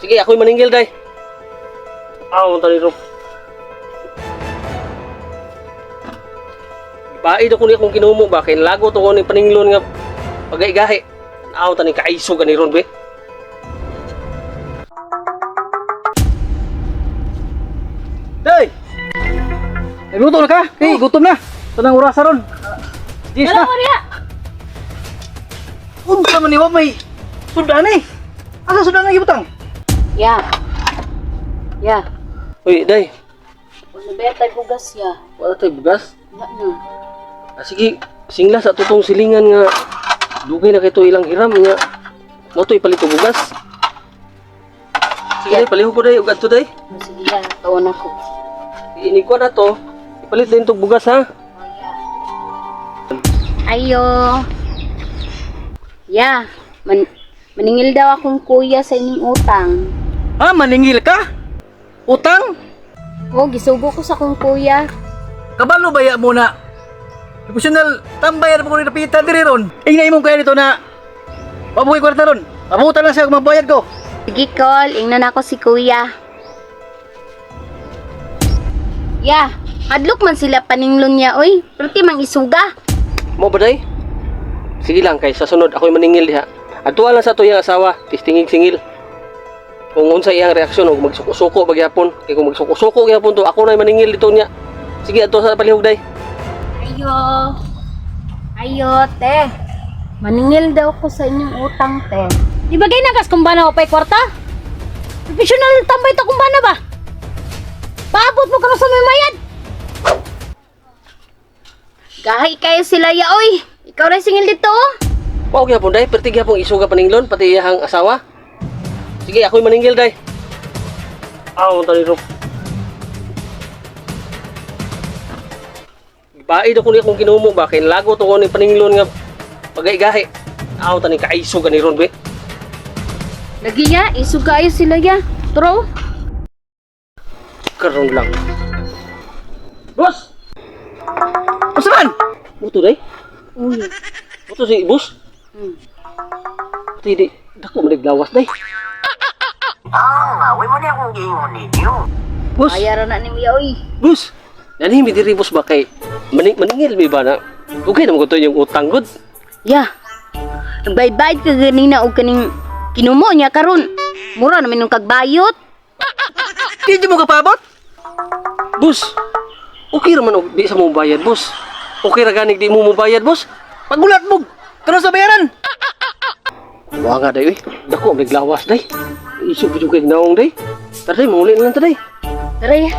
Sige, ako'y maningil, day. Aw, tani ro. Baid ako ni akong kinumo ba kay lago to ko ni paninglon nga pagaigahi. Aw tani kaiso gani ron be. Day! Nagluto na ka? Kay, gutom na. Tanang orasa ron. Yes na. Wala. Unsa man ni wa may sudan eh. Asa sudan ang gibutang? Ya. Ya. Uy, day. Wala ba tay bugas ya? Wala tay bugas. Wala na. Ah, sige, singla sa tutong silingan nga dugay na kay to ilang hiram nga mo to ipalit og bugas. Sige, day, palihog ko day ug adto day. O, sige ya, taon ako. Ini ko na to. Ipalit din tog bugas ha. Ayo. Ya, maningil daw akong kuya sa inyong utang. Ha, maningil ka? Utang? O, gisugo ko sa akong kuya. Kabalo ba ya mo na? Professional tambay ra ko ni napita diri ron. Ingna imong kaya dito na mabuhay kwarta ron. Abutan lang siya kung mabayad ko. Sige, Col. Ingnan ako si kuya. Ya, hadlok man sila paninglon niya, oy. Perti mang isuga. Mo ba day? Sige lang kay sa sunod ako'y maningil diha. Adtuan lang sa ato iyang asawa, tistingig singil. Kung unsa iyang reaksyon og magsuko-suko ba gyapon, kay kung magsuko-suko gyapon to ako na'y maningil dito niya. Sige adto sa palihog day. Ayo. Ayo, te. Maningil daw ko sa inyong utang, te. Di ba ginagas kung bana o pa'y kwarta? Professional tambay ta kung bana ba? Paabot mo kamo sa may mayad! Gahi kayo sila ya, oy. Ikaw rin singil dito, oh. Mao gyapon day, perti gyapon isuga paninglon pati iyang asawa. Sige, ako'y maningil day. Aw, tani ro. Baid ako ni akong kinumo ba kay lago to ko ni paninglon nga pagaigahi. Aw tani kaiso gani ron be. Lagi ya, isuga ayo sila ya. Turo. Karon lang. Boss! Unsa man? Muto day? Uy. Muto si boss? Pati di, dako man naglawas day. Ah, mo na akong giingon ninyo. Boss, Bayaran na ni Mia, oy. boss. Nani mi diri boss ba kay maningil mi ba na? Okay naman ko to yung utang gud. Ya. Nagbaybayad ka ganina og kaning kinumo niya karon. Mura naman nung kagbayot. Di jud mo kapabot? Boss, okay ra man og di sa mo bayad, boss. Okay ra ganig di mo mobayad, boss. Pagulat mo. Karon sa bayaran. Wa nga day, uy. Dako ang naglawas day. Isog jud kay naong day. Tara day, manguli na lang ta day. Tara ya.